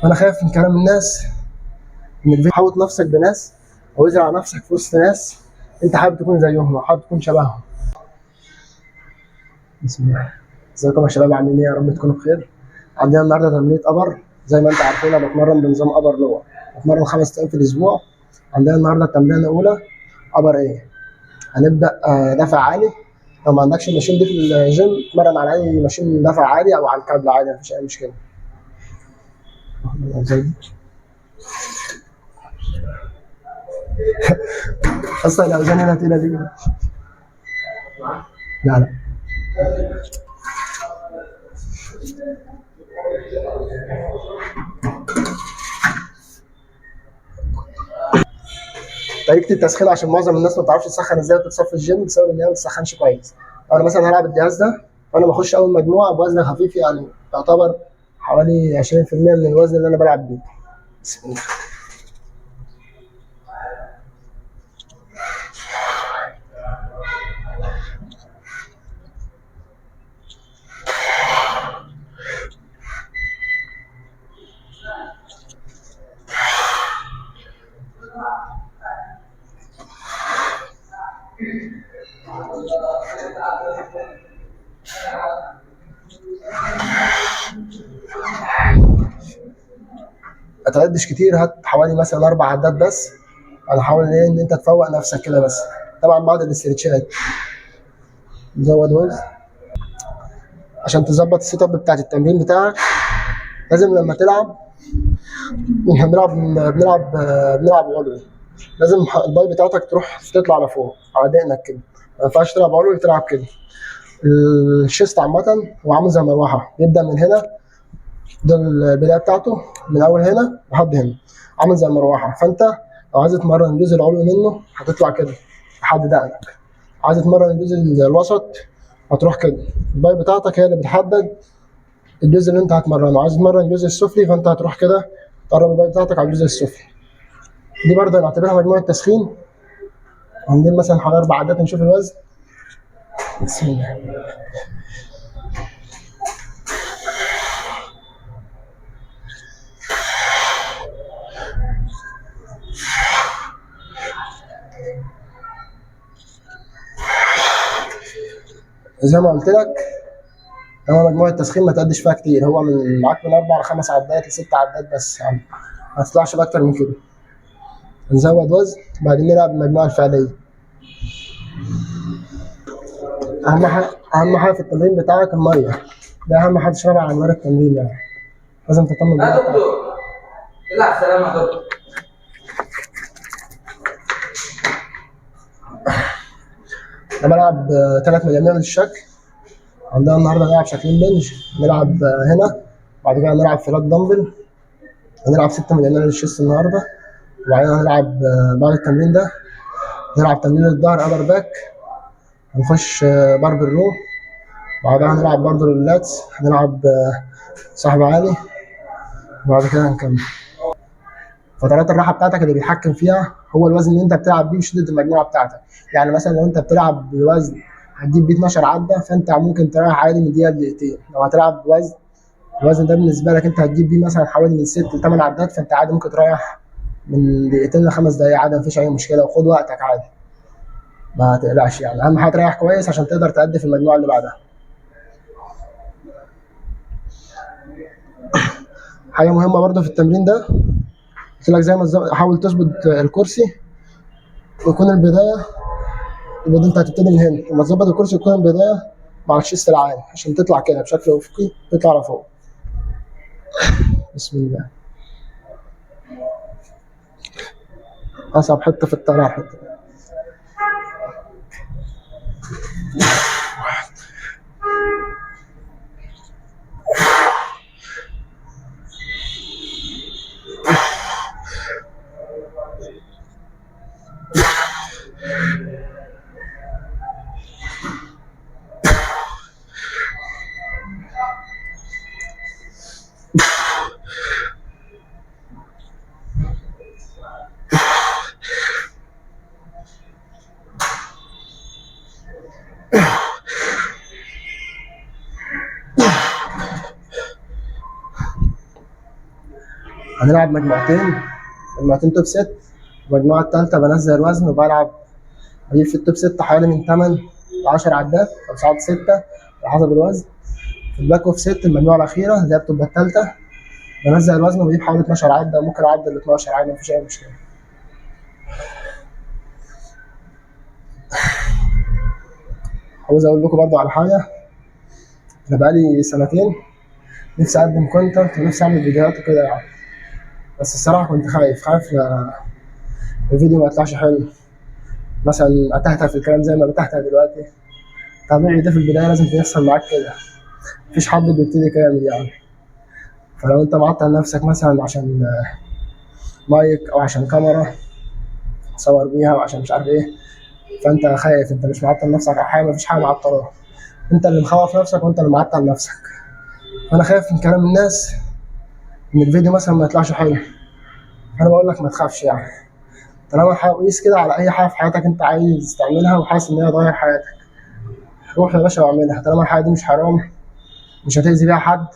فانا خايف من كلام الناس، ان الفيديو. حاوط نفسك بناس او ازرع نفسك في وسط ناس انت حابب تكون زيهم او حابب تكون شبههم. بسم الله. ازيكم يا شباب، عاملين ايه؟ يا رب تكونوا بخير. عندنا النهارده تمرينة upper. زي ما انت عارفين انا بتمرن بنظام upper lower، بتمرن 5 ايام في الاسبوع. عندنا النهارده التمرينه الاولى upper ايه. هنبدا دفع عالي. لو ما عندكش ال machine دي في الجيم اتمرن على اي machine دفع عالي او على الكابل عادي، مفيش اي مشكلة. اصلا الاوزان هنا تقيلة دي. لا لا، طريقه التسخين عشان معظم الناس ما بتعرفش تسخن ازاي وتتصفي في الجيم بسبب ان هي ما بتسخنش كويس. انا مثلا هلعب الجهاز ده، فانا بخش اول مجموعة بوزن خفيف، يعني يعتبر حوالي 20% من الوزن اللي انا بلعب بيه. بسم الله. ما تعدش كتير، هات حوالي مثلا 4 عدات بس. انا حاول ايه ان انت تفوق نفسك كده بس، طبعا بعض الاسترتشات. زود وزن عشان تظبط ال setup بتاعت التمرين بتاعك. لازم لما تلعب، احنا بنلعب علوي، لازم ال bi بتاعتك تروح تطلع لفوق على دقنك كده، ما ينفعش تلعب علوي تلعب كده. ال chest عامة هو عامل زي مروحة، بيبدأ من هنا، ده البداية بتاعته من أول هنا لحد هنا، عامل زي المروحة. فأنت لو عايز تتمرن الجزء العلوي منه هتطلع كده لحد دقنك، عايز تتمرن الجزء الوسط هتروح كده. ال bi بتاعتك هي اللي بتحدد الجزء اللي انت هتمرنه. عايز تتمرن الجزء السفلي فانت هتروح كده تقرب ال bi بتاعتك على الجزء السفلي. دي برضه نعتبرها مجموعة تسخين. هنجيب مثلا حوالي 4 عدات نشوف الوزن. بسم الله. زي ما قلت لك هو مجموعة التسخين ما تقدش فيها كتير، هو من معاك من 4 ل5 عدات ل6 عدات بس، يعني ما تطلعش بأكتر من كده. نزود وزن بعدين نلعب المجموعة الفعلية. أهم حاجة في التمرين بتاعك المية، ده أهم حاجة تشربها على مدار التمرين، يعني لازم تهتم بالمية. يا دكتور العب سلامة يا دكتور. أنا بلعب 3 مجاميع للشكل. عندنا النهارده هنلعب شكلين bench، هنلعب هنا، بعد كده هنلعب flat dumbbell، هنلعب 6 مجاميع لل chest النهارده، وبعدين هنلعب بعد التمرين ده هنلعب تمرين الظهر upper back، هنخش barbell row، بعدها هنلعب برضه لل lats، هنلعب سحب عالي، وبعد كده هنكمل. فترات الراحة بتاعتك اللي بيتحكم فيها هو الوزن اللي انت بتلعب بيه وشده المجموعة بتاعتك. يعني مثلا لو انت بتلعب بوزن هتجيب بيه 12 عده، فانت ممكن تريح عادي من دقيقة لدقيقتين. لو هتلعب بوزن، الوزن ده بالنسبة لك انت هتجيب بيه مثلا حوالي من 6 ل 8 عدات، فانت عادي ممكن تريح من دقيقتين ل5 دقايق عادي، مفيش اي مشكلة، وخد وقتك عادي، ما تقلقش. يعني اهم حاجة تريح كويس عشان تقدر تأدي في المجموعة اللي بعدها. حاجة مهمة برده في التمرين ده، قلت لك زي ما حاول تظبط الكرسي ويكون البداية، يبقى انت هتبتدي من هنا، لما تظبط الكرسي يكون البداية مع ال chest العالي عشان تطلع كده بشكل افقي، تطلع لفوق. بسم الله. اصعب حتة في الطلعة الحتة دي. هنلعب مجموعتين، مجموعتين top set. المجموعة التالتة بنزل الوزن وبلعب، بجيب في ال top set حوالي من 8 ل 10 عدات أو ساعات 6 على حسب الوزن. في ال back off set المجموعة الأخيرة اللي هي بتبقى التالتة بنزل الوزن وبجيب حوالي 12 عدة، ممكن أعدل ال 12 عادي مفيش أي مشكلة. عاوز أقول لكم برضو على حاجة، أنا بقالي سنتين نفسي أقدم content ونفسي أعمل فيديوهات وكده يعني، بس الصراحة كنت خايف، خايف الفيديو ما يطلعش حلو، مثلا أتهته في الكلام زي ما بتهته دلوقتي. طبيعي ده في البداية لازم يحصل معاك كده، مفيش حد بيبتدي كامل يعني. فلو انت معطل نفسك مثلا عشان مايك او عشان كاميرا تصور بيها وعشان مش عارف ايه، فانت خايف، انت مش معطل نفسك على حاجة، مفيش حاجة معطلاها، انت اللي مخوف نفسك وانت اللي معطل نفسك. فانا خايف من كلام الناس ان الفيديو مثلا ما يطلعش حلو. انا بقول لك ما تخافش يعني، طالما قيس كده على اي حاجة في حياتك انت عايز تعملها وحاسس ان هي هتغير حياتك، روح يا باشا واعملها. طالما الحاجة دي مش حرام، مش هتأذي بيها حد،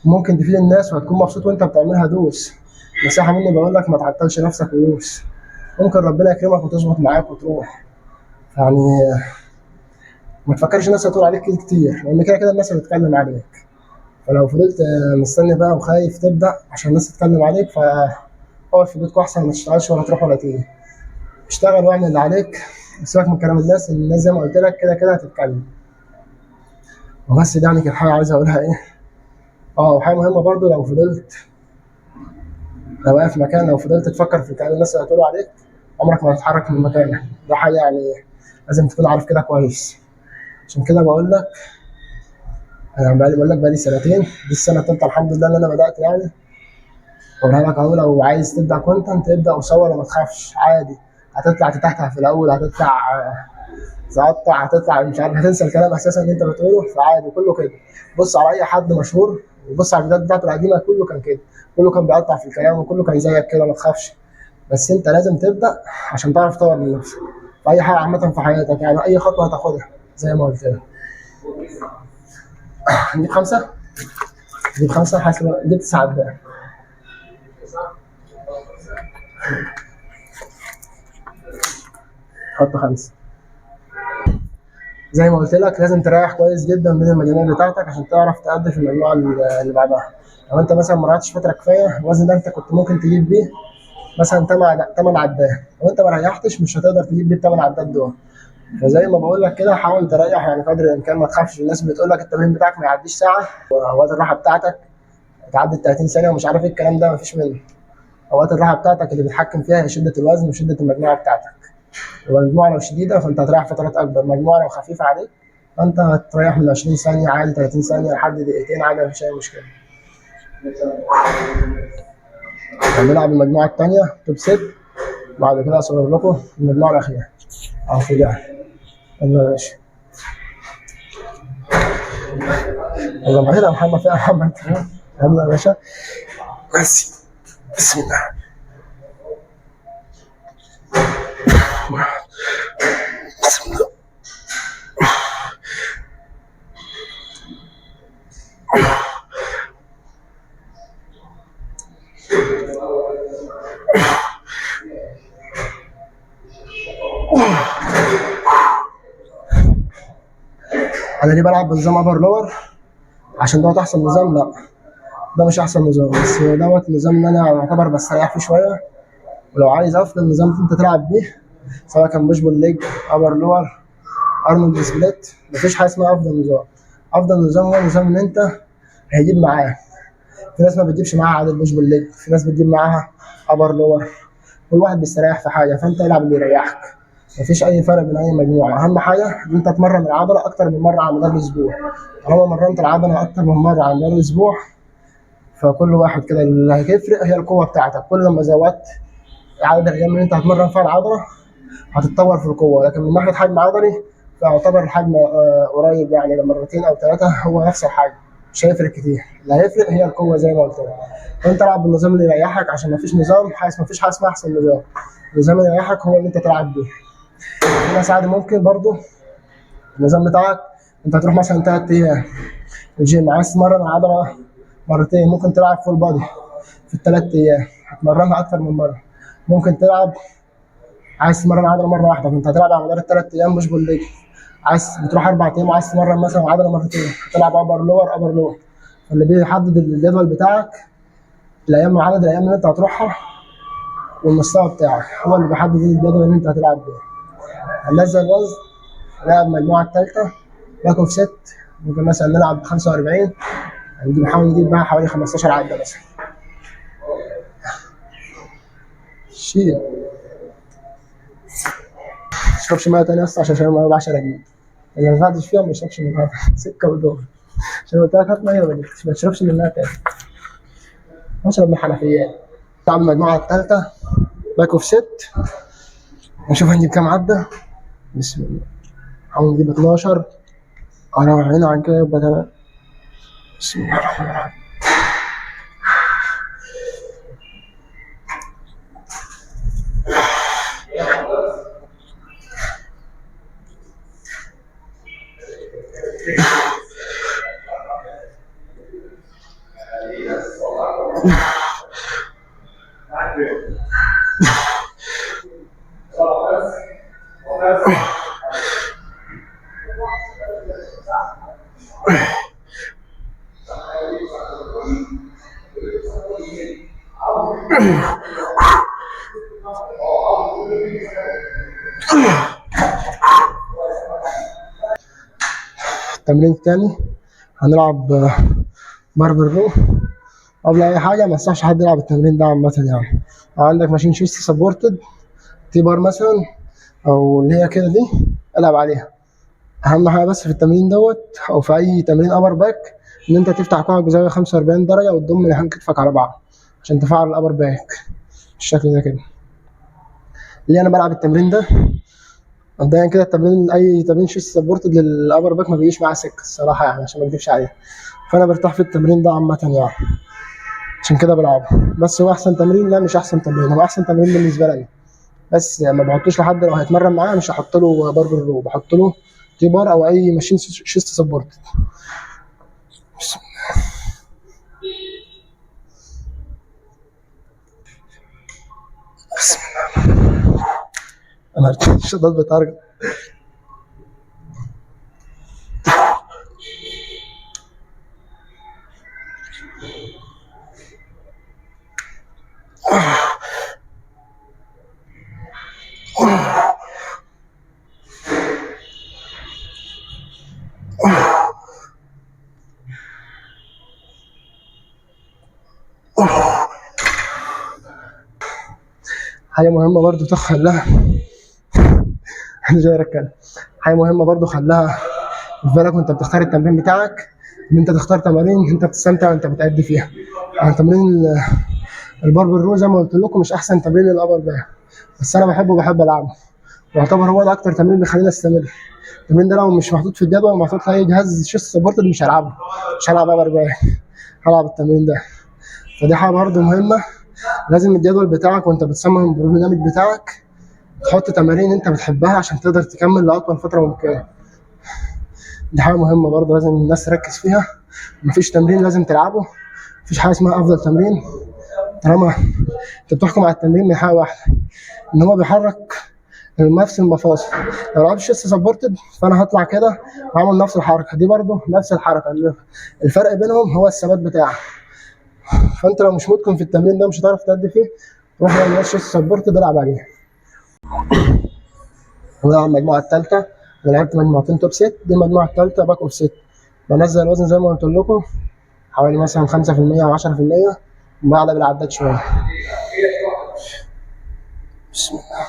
ممكن تفيد الناس وهتكون مبسوط وانت بتعملها، دوس. نصيحة مني بقول لك ما تعطلش نفسك ودوس، ممكن ربنا يكرمك وتظبط معاك وتروح. يعني ما تفكرش الناس هتقول عليك كتير، لان كده كده الناس هتتكلم عليك. فلو فضلت مستني بقى وخايف تبدأ عشان الناس تتكلم عليك، فاقعد في بيتك احسن، ما تشتغلش ولا تروح ولا تيجي. اشتغل واعمل اللي عليك، وسيبك من كلام الناس، لان الناس زي ما قلت لك كده كده هتتكلم. وبس دي يعني كانت حاجة عايز اقولها. ايه وحاجة مهمة برضو، لو فضلت لو واقف مكان، لو فضلت تفكر في كلام الناس اللي هتقولوا عليك، عمرك ما هتتحرك من مكانك. ده حاجة يعني لازم تكون عارف كده كويس. عشان كده بقول لك، انا بقول لك بقالي سنتين، دي السنة التالتة الحمد لله اللي انا بدأت يعني. بقولها لك اهو، لو عايز تبدأ content ابدأ وصور وما تخافش، عادي. هتطلع تتحتح في الاول، هتطلع تقطع، هتطلع مش عارف، هتنسى الكلام اساسا اللي انت بتقوله، فعادي كله كده. بص على اي حد مشهور وبص على الفيديوهات بتاعته القديمة، كله كان كده، كله كان بيقطع في الكلام وكله كان زيك كده، ما تخافش. بس انت لازم تبدا عشان تعرف تطور من نفسك في اي حاجة عامة في حياتك، يعني اي خطوة هتاخدها زي ما قلت لك. نجيب خمسة، نجيب خمسة، حاسب جبت 9 دقايق. حط 5. زي ما قلت لك لازم تريح كويس جدا من المجاميع بتاعتك عشان تعرف تأدي في المجموعة اللي بعدها. لو انت مثلا ما ريحتش فترة كفاية، الوزن ده انت كنت ممكن تجيب بيه مثلا 8 عدات، لو انت ما ريحتش مش هتقدر تجيب بيه 8 عدات دول. فزي ما بقول لك كده، حاول تريح يعني قدر الامكان، ما تخافش. الناس بتقول لك التمرين بتاعك ما يعديش ساعة، واوقات الراحة بتاعتك تعدي 30 ثانية ومش عارف ايه الكلام ده، ما فيش منه. اوقات الراحة بتاعتك اللي بتحكم فيها هي شده الوزن وشده المجموعة بتاعتك. المجموعة لو شديدة فانت هتريح فترات اكبر، المجموعة لو خفيفة عليك فانت هتريح من 20 ثانية عادي، 30 ثانية لحد دقيقتين عادي، مفيش اي مشكلة. هنلعب المجموعة الثانية top set، بعد كده اصور لكم المجموعة الاخيرة اهو في ده. يلا يا باشا، يلا معايا يا محمد، فيها محمد. يلا يا باشا، بس بسم الله. بسم الله. انا ليه بلعب بنظام upper lower؟ عشان دوت احسن نظام؟ لا، ده مش احسن نظام، بس دوت النظام اللي انا اعتبر بستريح فيه شوية. ولو عايز افضل نظام انت تلعب بيه، سواء كان push pull leg، upper lower، Arnold split، مفيش حاجة اسمها افضل نظام. افضل نظام هو النظام اللي انت هيجيب معاه. في ناس ما بتجيبش معاها عدد push pull leg، في ناس بتجيب معاها upper lower، كل واحد بيستريح في حاجة، فانت العب اللي يريحك. مفيش اي فرق بين اي مجموعة. اهم حاجة ان انت تمرن العضلة اكتر من مرة على مدار الاسبوع. طالما مرنت العضلة اكتر من مرة على مدار الاسبوع، فكل واحد كده اللي هيفرق هي القوة بتاعتك. كل ما زودت عدد الايام اللي انت هتمرن فيها العضلة هتتطور في القوة. لكن من ناحية حجم عضلي فيعتبر الحجم قريب، يعني مرتين او 3 هو نفس الحجم، مش هيفرق كتير. اللي هيفرق هي القوة زي ما قلت لك. فانت العب بالنظام اللي يريحك، عشان مفيش نظام حاسس، مفيش حاجة اسمها احسن نظام. النظام اللي يريحك هو اللي انت تلعب بيه. في ناس عادي ممكن برضو النظام بتاعك انت هتروح مثلا 3 ايام الجيم، عايز تمرن العضلة مرتين، ممكن تلعب full body، في ال3 ايام، هتمرنها اكتر من مرة. ممكن تلعب، عايز تمرن عضلة مرة واحدة فانت هتلعب على مدار ال3 ايام push pull leg. عايز بتروح 4 ايام وعايز تمرن مثلا عضلة مرتين، هتلعب upper lower upper lower. فاللي بيحدد الجدول بتاعك الايام وعدد الايام اللي انت هتروحها والمستوى بتاعك هو اللي بيحدد الجدول اللي انت هتلعب بيه. هننزل وزن، نلعب المجموعة الثالثة back off set، ممكن مثلا نلعب 45، نحاول نجيب بقى حوالي 15 عده مثلا. شيل، ما تشربش مية تاني اصلا عشان انا بعشق اجيب اللي ما نفعتش فيها، ما يشربش منها سكة ودور. عشان قلت لك هات مية ما جبتش، ما تشربش منها تاني، اشرب من الحنفيات. نلعب المجموعة الثالثة back off set، نشوف هنجيب كام عده. بسم الله، نحاول نجيب 12، 44 عن كده يبقى تمام. بسم الله الرحمن الرحيم. التمرين التاني هنلعب barbell row. قبل اي حاجة ما انصحش حد يلعب التمرين ده عامة، يعني لو عندك machine chest supported T-bar مثلا او اللي هي كده دي العب عليها. اهم حاجة بس في التمرين دوت او في اي تمرين upper back ان انت تفتح كوعك بزاوية 45 درجه وتضم لحام كتفك على بعض عشان تفعل ال upper back بالشكل ده كده. ليه انا بلعب التمرين ده؟ مبدئيا كده التمرين اي تمرين chest supported لل upper back ما بيجيش معاه سكة الصراحة، يعني عشان ما اكدبش عليه، فانا برتاح في التمرين ده عامة يعني عشان كده بلعبه. بس هو احسن تمرين؟ لا مش احسن تمرين، هو احسن تمرين بالنسبة لي، بس ما بحطوش لحد لو هيتمرن معاه مش هحط له barbell row، بحط له T-bar او اي machine chest support. بسم الله. بسم الله. انا الشدات بترجع. حاجة مهمة برضو تخليها، مش قادر اتكلم. حاجة مهمة برضو خليها في بالك وانت بتختار التمرين بتاعك، ان انت تختار تمارين انت بتستمتع وانت بتأدي فيها. يعني تمرين ال barbell row زي ما قلت لكم مش احسن تمرين لل upper back، بس انا بحبه وبحب العبه، ويعتبر هو ده اكتر تمرين بيخليني استمر. التمرين ده لو مش محطوط في الجدول ومحطوط في اي جهاز chest support مش هلعبه، مش هلعب upper back، هلعب التمرين ده. فدي حاجة برضو مهمة، لازم الجدول بتاعك وانت بتصمم البرنامج بتاعك تحط تمارين انت بتحبها عشان تقدر تكمل لاطول فترة ممكنة. دي حاجة مهمة برضه لازم الناس تركز فيها. مفيش تمرين لازم تلعبه، مفيش حاجة اسمها افضل تمرين، طالما انت بتحكم على التمرين من حاجة واحدة ان هو بيحرك نفس المفاصل. لو لعبت chest supported فانا هطلع كده واعمل نفس الحركة دي، برضه نفس الحركة، الفرق بينهم هو الثبات بتاعك. فانت لو مش متقن في التمرين ده مش هتعرف تأدي فيه، روح لعب chest supported العب عليه. ونلعب المجموعة الثالثة. انا لعبت مجموعتين top set، دي المجموعة الثالثة back off set. بنزل الوزن زي ما قلت لكم حوالي مثلا 5% او 10%، وبعد بالعداد شوية. بسم الله.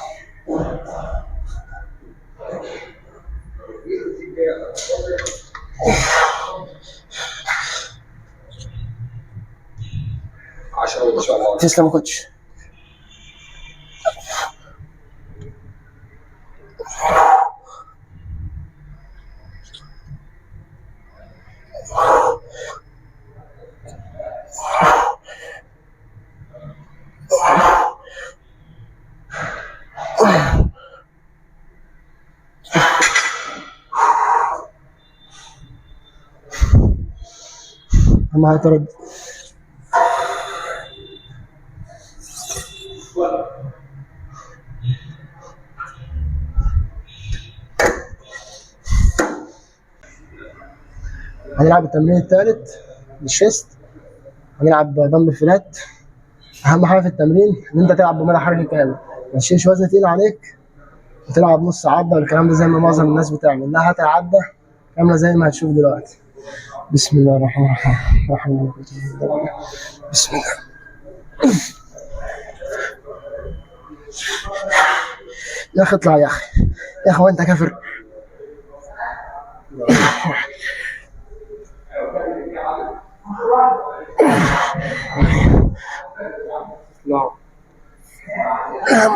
تسلم يا كوتش. انا هترد. هنلعب التمرين الثالث لل chest، هنلعب dumbbell flat. اهم حاجة في التمرين ان انت تلعب بمدى حركي كامل، ما تشيلش وزن تقيل عليك وتلعب نص عده والكلام ده زي ما معظم الناس بتعمل. لا، هات العدة كاملة زي ما هتشوف دلوقتي. بسم الله الرحمن الرحيم، لا حول ولا قوة الا بالله. بسم الله. يا اخي اطلع يا اخي، يا اخي وانت كافر.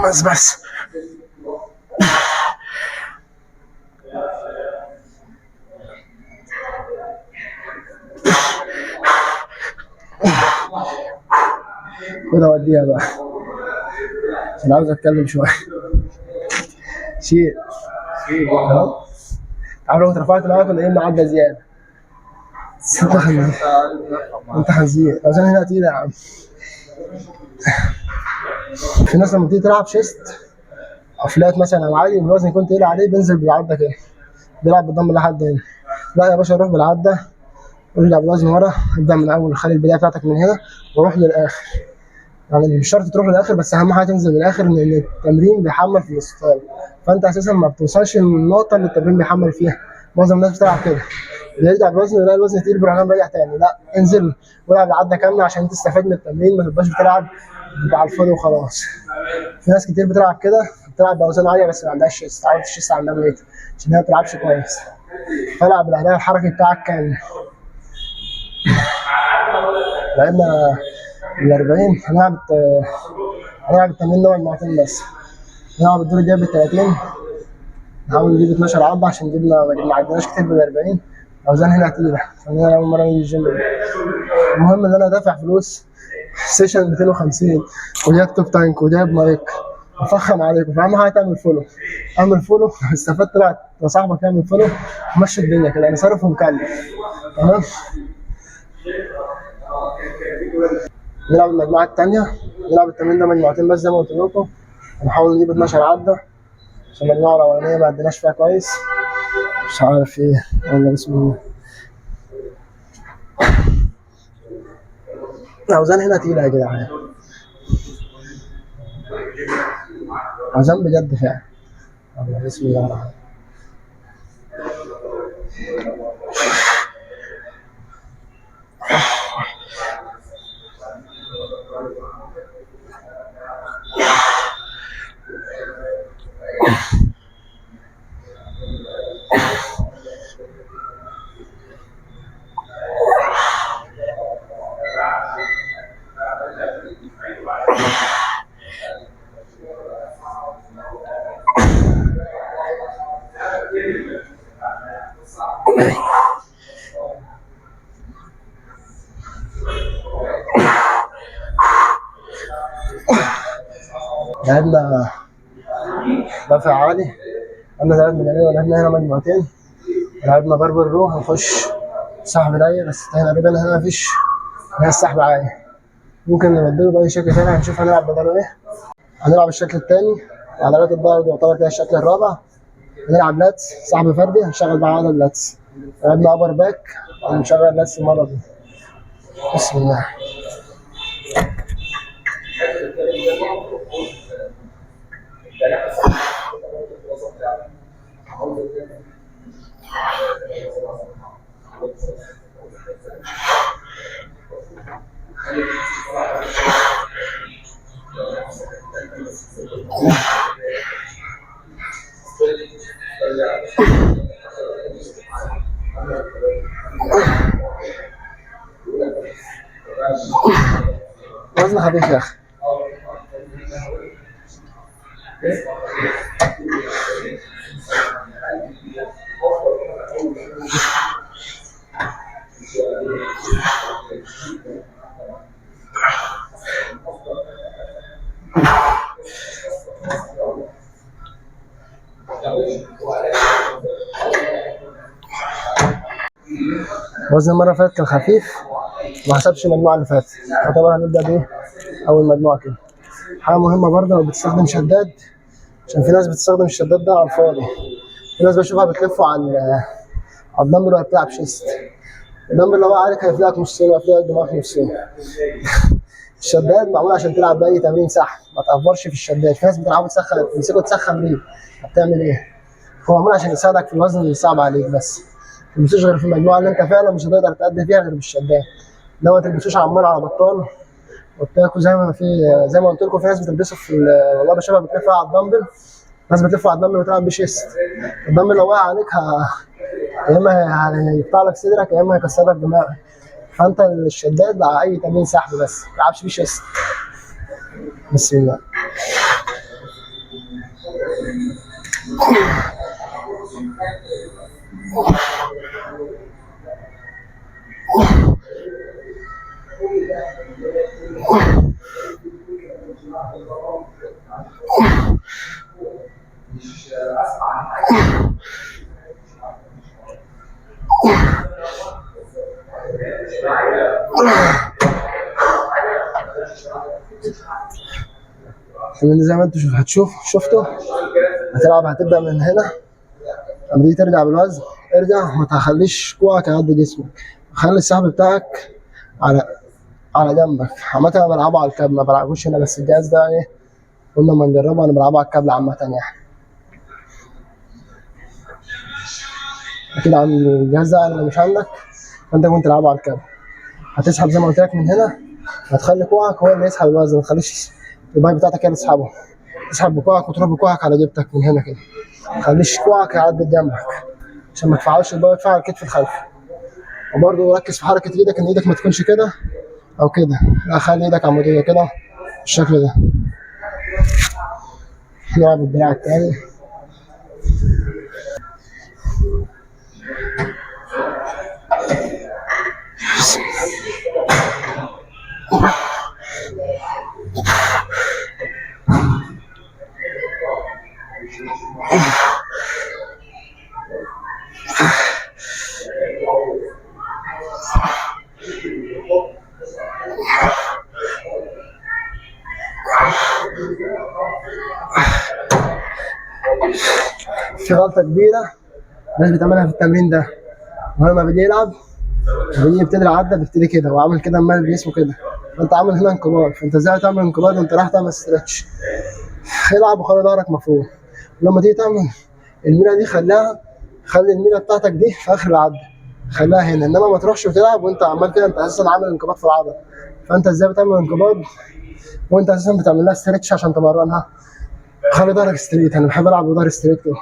بس بس خدها وديها بقى عشان عاوز اتكلم شوية. شيء اهو. عارف لو اترفعت معاك ولا ايه؟ عدى زيادة. انت خنزير، انت خنزير. الاوزان هنا تقيلة يا عم. في ناس لما بتيجي تلعب chest او flat مثلا او عالي الوزن يكون تقيل عليه، بينزل بالعده كده، بيلعب بالدمبل لحد هنا. لا يا باشا، روح بالعده ارجع بالوزن ورا، ابدا من اول، خلي البداية بتاعتك من هنا وروح للاخر. يعني مش شرط تروح للاخر، بس اهم حاجة تنزل للاخر، لان التمرين بيحمل في الاستطاله، فانت اساسا ما بتوصلش للنقطة اللي التمرين بيحمل فيها. معظم الناس بتلعب كده، بيرجع بالوزن ويلاقي الوزن تقيل بيروح راجع تاني. لا، انزل والعب العدة كاملة عشان تستفاد من التمرين، ما تبقاش بتلعب على الفاضي وخلاص. في ناس كتير بتلعب كده، بتلعب باوزان عالية بس ما عندهاش chest، عضلة ال chest عندها ميته عشان هي ما بتلعبش كويس. فالعب الاداء الحركي بتاعك كامل. لعبنا ال 40، هنلعب التمرين ده مجموعتين بس. هنلعب الدور الجاي بال 30، نحاول نجيب 12 عضه عشان جبنا ما عدناش كتير بال 40. الاوزان هنا تقيلة عشان انا اول مرة اجي الجيم. المهم ان انا دافع فلوس session 250 وجايب top tank وجايب مايك، مفخم عليكم. فاهم حاجة؟ تعمل follow، اعمل follow. استفدت بقى يا صاحبك، اعمل follow ومشي الدنيا كده، انا صارف ومكلف. تمام، نلعب المجموعة الثانية، نلعب التمرين ده مجموعتين بس زي ما قلت لكم. هنحاول نجيب 12 عده عشان المجموعة الاولانية ما عدناش فيها كويس، مش عارف ايه. يلا بسم الله. الاوزان هنا تقيلة يا جدعان، اوزان بجد فعلا. يلا بسم الله الرحمن الرحيم. لعبنا رفع عالي، لعبنا 3 مجاميع ولعبنا هنا مجموعتين، لعبنا barbell row. هنخش سحب رايق بس تقريبا هنا مفيش، هنا السحب عالي، ممكن نبدله بأي شكل تاني. هنشوف هنلعب بداله ايه. هنلعب الشكل التاني عضلات الظهر، يعتبر كده الشكل الرابع. هنلعب lats سحب فردي، هنشغل بقى عضلة lats. لعبنا upper back، هنشغل lats المرة دي. بسم الله. وزن خفيف يا اخي. وزن المرة اللي فاتت كان خفيف، ما حسبش المجموعة اللي فاتت، فطبعا هنبدأ بإيه؟ أول مجموعة كده. حاجة مهمة برضه، لو بتستخدم شداد، عشان في ناس بتستخدم الشداد ده على الفاضي، في ناس بشوفها بتلفه على الدمبل وهي بتلعب chest. الدمبل لو وقع عليك هيفلقك نصين وهيفلقك دماغك نصين. الشداد معمول عشان تلعب باي تمرين سحب، ما تأفورش في الشداد. في ناس بتلعبه تسخن، تمسكه تسخن بيه، هتعمل ايه؟ هو معمول عشان يساعدك في الوزن اللي صعب عليك بس. ما تلبسوش غير في المجموعة اللي انت فعلا مش هتقدر تأدي فيها غير بالشداد. لو ما تلبسوش عمال على بطال وبتاكل زي ما في، زي ما قلت لكم في ناس بتلبسه في والله بشوفها بتلفها على الدمبل، ناس بتلفه على الدمبل وتلعب بيه chest. ال dumbbell لو وقع عليك يا اما هيقطع لك صدرك يا اما هيكسر لك دماغك. فانت الشداد على اي تمرين سحب بس، ما تلعبش بيه chest. بسم الله. زي ما انتوا هتشوف، شفتوا هتلعب، هتبدأ من هنا. لما تيجي ترجع بالوزن ارجع، ما تخليش كوعك يعدي جسمك، خلي السحب بتاعك على جنبك. عامة انا بلعبه على الكابل، ما بلعبوش هنا، بس الجهاز ده ايه قلنا ما نجربه، انا بلعبه على الكابل عامة يعني. اكيد عن الجهاز ده لو مش عندك فانت ممكن تلعبه على الكابل. هتسحب زي ما قلت لك من هنا، هتخلي كوعك هو اللي يسحب الوزن، ما تخليش الباي بتاعتك هي اللي تسحبه. تسحب بكوعك وتروح بكوعك على جبتك من هنا كده، ما تخليش كوعك يعدي جنبك عشان ما تفعلش ال bi، تفعل الكتف الخلفي. وبرده ركز في حركة ايدك، ان ايدك ما تكونش كده او كده، لا خلي ايدك عمودية كده بالشكل ده. نلعب الدراع التاني. في غلطة كبيرة الناس بتعملها في التمرين ده، وهو لما بيجي يلعب بيجي يبتدي العدة بيبتدي كده وعامل كده مال جسمه كده، فانت عامل هنا انقباض، فانت ازاي هتعمل انقباض وانت رايح تعمل stretch؟ العب وخلي ظهرك مفروض. لما تيجي تعمل الميلة دي خلي الميلة بتاعتك دي في اخر العدة، خليها هنا، انما ما تروحش وتلعب وانت عمال كده، انت اساسا عامل انقباض في العضلة، فانت ازاي بتعمل انقباض وانت اساسا بتعمل لها stretch عشان تمرنها؟ خلي ظهرك straight، انا بحب العب بظهري straight كده.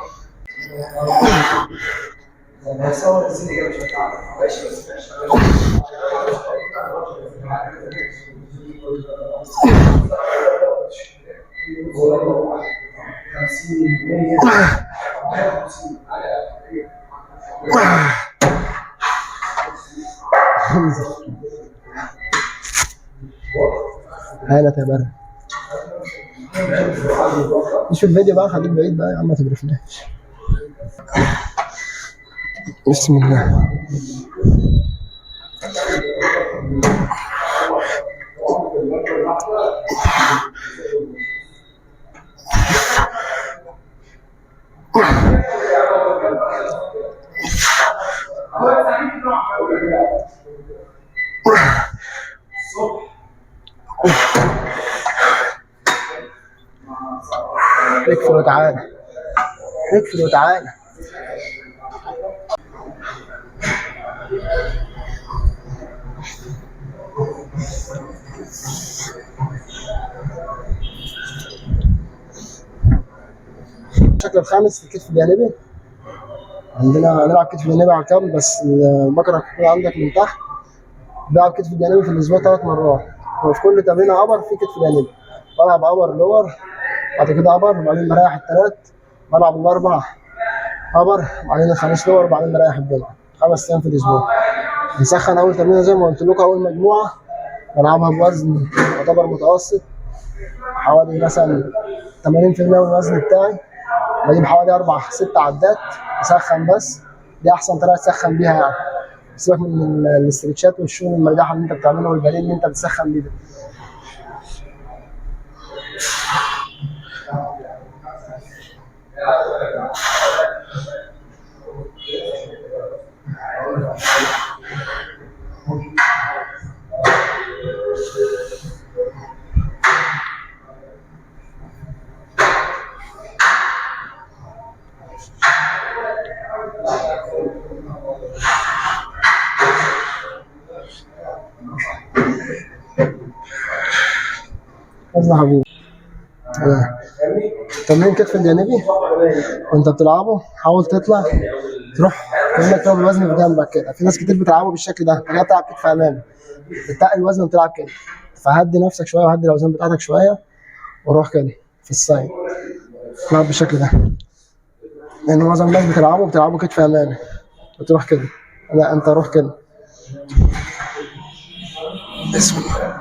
انزل هانت يا برد. مش في الفيديو بقى، خليك بعيد بقى يا عم ما تجرفناش. بسم الله. اقفل وتعالى، اقفل وتعالى. الشكل الخامس الكتف الجانبي. عندنا هنلعب كتف جانبي على الكابل، بس البكرة تكون عندك من تحت. بلعب كتف جانبي في الاسبوع 3 مرات، وفي كل تمرين upper في كتف جانبي. بلعب upper lower، بعد كده upper، وبعدين بريح الثلاث، بلعب الاربع upper، وبعدين الخميس lower، وبعدين بريح الجمعة. 5 ايام في الاسبوع. نسخن اول تمرينه زي ما قلت لكم، اول مجموعة بلعبها بوزن يعتبر متوسط، حوالي مثلا 80% من الوزن بتاعي. بجيب حوالي 4-6 عدات اسخن بس، دي احسن طريقه تسخن بيها يعني. سيبك من الاسترتشات والشغل المرجحة اللي انت بتعمله والباليه اللي انت بتسخن بيه ده. وزن خفيف. تمرين كتف الجانبي وانت بتلعبه حاول تطلع تروح كانك تاخد الوزن في جنبك كده. في ناس كتير بتلعبه بالشكل ده، انت بتلعب كتف امامي بتتقل الوزن وبتلعب كده، فهدي نفسك شوية وهدي الاوزان بتاعتك شوية وروح كده في ال side، العب بالشكل ده، لان معظم الناس بتلعبه كتف امامي بتروح كده، لا انت روح كده. بسم الله.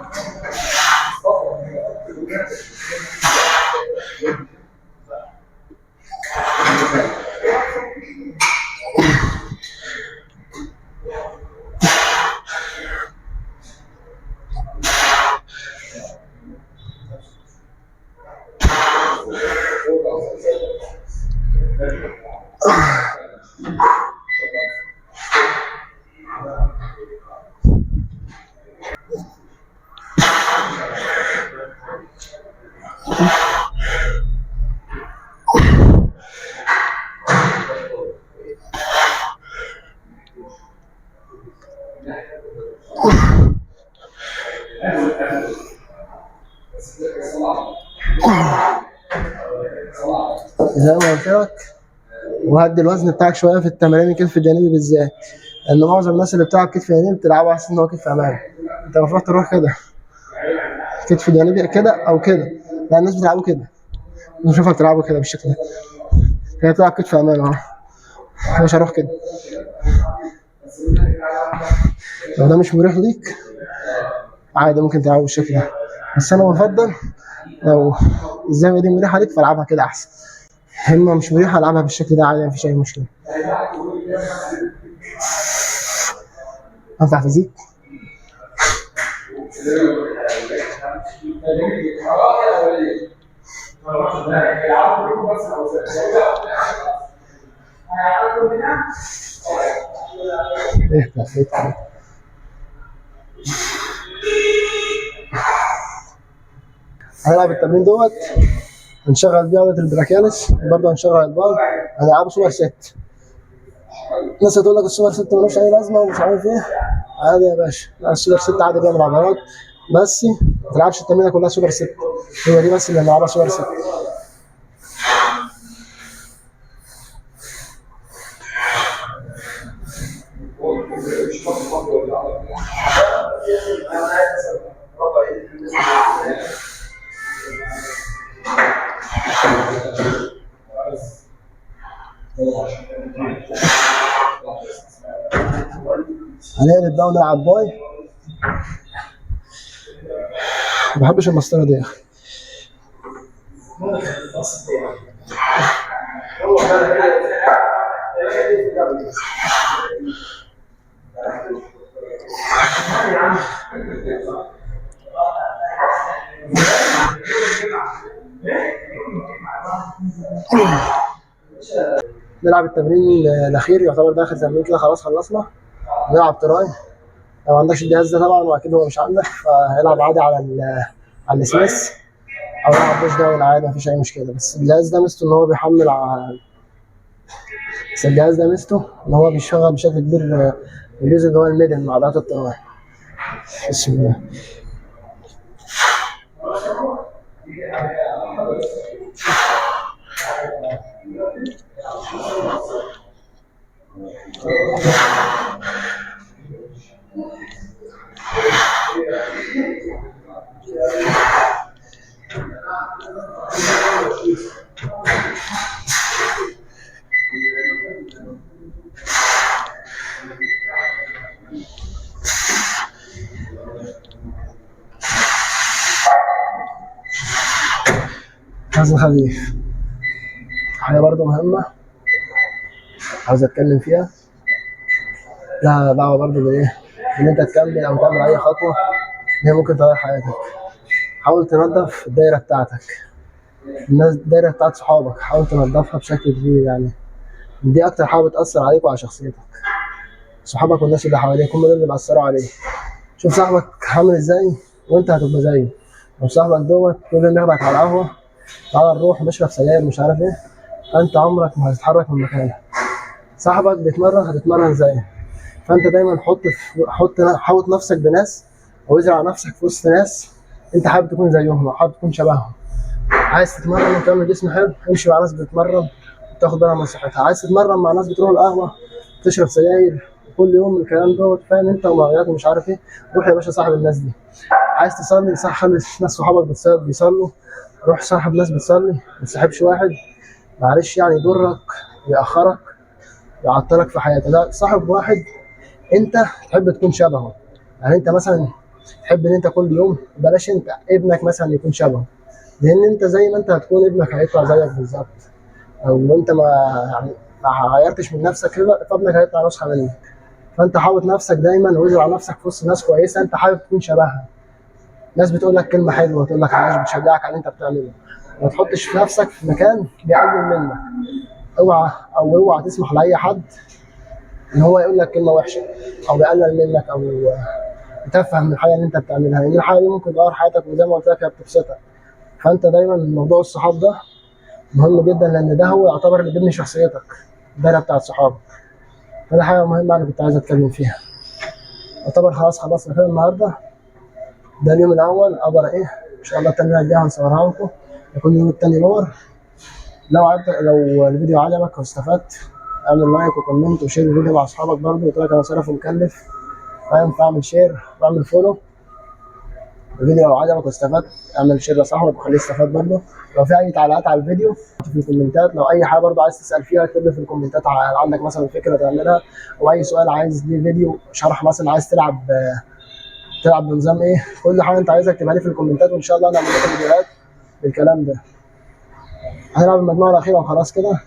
زي ما قلت لك، وهدي الوزن بتاعك شوية في التمارين الكتف الجانبي بالذات، لان معظم الناس اللي بتلعب كتف جانبي بتلعبه على اساس ان هو كتف امامي. انت المفروض تروح كده كتف جانبي كده او كده، لا الناس بتلعبه كده، نشوفها بتلعبه كده بالشكل ده، هي بتلعب كتف امامي اهو، مش هروح كده. لو ده مش مريح ليك عادي ممكن تلعبه بالشكل ده، بس انا بفضل لو الزاوية دي مريحه ليك فالعبها كده احسن. همه مش مريحه العبها بالشكل ده عادي، مفيش اي مشكلة. انفع physique؟ اهدى اهدى. هنلعب التمرين دوت، هنشغل بيه عضلة ال brachialis، برضه هنشغل البار، هنلعبه super set. الناس هتقول لك ال super set ملوش اي لازمه ومش عارف ايه، عادي يا باشا، لا ال super set عادي بيعمل عضلات، بس ما تلعبش التمرينه كلها super set، هي دي بس اللي هنلعبها super set. هنقلب بقى ونلعب bi. ما بحبش المسطره دي يا اخي. نلعب التمرين الاخير، يعتبر ده اخر تمرين كده، خلاص خلصنا. نلعب tri. لو ما عندكش الجهاز ده طبعا واكيد هو مش عندك، فالعب عادي على السميث او العب push down عادي، مفيش اي مشكلة. بس الجهاز ده ميزته ان هو بيحمل بس الجهاز ده ميزته ان هو بيشتغل بشكل كبير الجزء اللي هو ال middle مع عضلات ال tri. بسم الله. وزن خفيف. حاجة برضو مهمة عاوز أتكلم فيها، لها دعوة برضو بإيه؟ إن أنت تكمل أو تعمل أي خطوة إن هي ممكن تغير حياتك. حاول تنظف الدايرة بتاعتك، الناس الدايرة بتاعت صحابك حاول تنظفها بشكل كبير، يعني دي أكتر حاجة بتأثر عليك وعلى شخصيتك. صحابك والناس اللي حواليك هم دول اللي بيأثروا عليك. شوف صاحبك عامل إزاي وأنت هتبقى زيه. لو صاحبك دوت كل يوم ياخدك على القهوة، تعالى نروح نشرب سجاير مش عارف ايه، فانت عمرك ما هتتحرك من مكانك. صاحبك بيتمرن هتتمرن زيه. فانت دايما حط حوط نفسك بناس، او ازرع نفسك في وسط ناس انت حابب تكون زيهم او حابب تكون شبههم. عايز تتمرن وتعمل جسم حلو، امشي مع ناس بتتمرن وتاخد بالها من صحتها. عايز تتمرن مع ناس بتروح القهوة تشرب سجاير كل يوم الكلام دوت، فاهم انت، ومعيات ومش عارف ايه، روح يا باشا صاحب الناس دي. عايز تصلي صح، خلي ناس صحابك بيصلوا، روح صاحب ناس بتصلي، ما تصاحبش واحد معلش يعني يضرك، يأخرك، يعطلك في حياتك. لا، صاحب واحد انت تحب تكون شبهه. يعني انت مثلا تحب ان انت كل يوم، بلاش انت ابنك مثلا يكون شبهه، لان انت زي ما انت هتكون ابنك هيطلع زيك بالظبط. او انت ما يعني ما غيرتش من نفسك كده، فابنك هيطلع نسخه منك. فانت حاوط نفسك دايما وازرع نفسك في وسط ناس كويسة انت حابب تكون شبهها، ناس بتقول لك كلمة حلوة، تقول لك عايش، بتشجعك على اللي انت بتعمله. ما تحطش في نفسك في مكان بيقلل منك. اوعى تسمح لاي حد ان هو يقول لك كلمة وحشة او بيقلل منك او يتفهم من الحاجة اللي انت بتعملها، لان الحاجة دي ممكن تغير حياتك، وزي ما قلت لك هي بتبسطك. فانت دايما موضوع الصحاب ده مهم جدا، لان ده هو يعتبر اللي بيبني شخصيتك، الدايرة بتاعت صحابك. فده حاجة مهمة انا كنت عايز اتكلم فيها. يعتبر خلاص خلصنا كده النهارده، ده اليوم الاول upper ايه، ان شاء الله التمرين الجاي هنصورها لكم، يكون اليوم التاني lower. لو الفيديو عجبك واستفدت، اعمل like و comment و share الفيديو مع اصحابك برضه. قلت لك انا صرف ومكلف، فاهم؟ فاعمل share واعمل follow. الفيديو لو عجبك واستفدت اعمل share لصاحبك وخليه يستفاد برضه. لو في اي تعليقات على الفيديو اكتب في الكومنتات، لو اي حاجة برضه عايز تسال فيها اكتب لي في الكومنتات، عندك مثلا فكرة تعملها او اي سؤال عايز ليه فيديو شرح، مثلا عايز تلعب بنظام ايه، كل حاجة انت عايزها اكتبها لي في الكومنتات، وان شاء الله نعمل لكم فيديوهات بالكلام ده. هنلعب المجموعة الاخيرة وخلاص كده.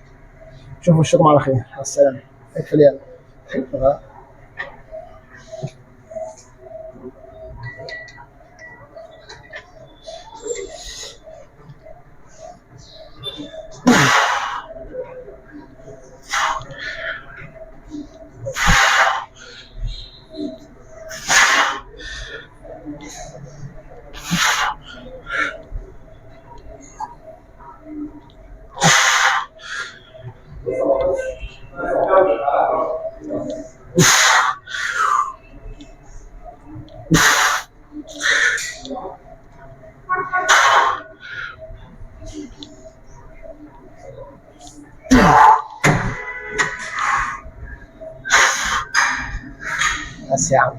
اشوفوا وشكم على خير، مع السلامة. اقفل يلا. بس يا عم.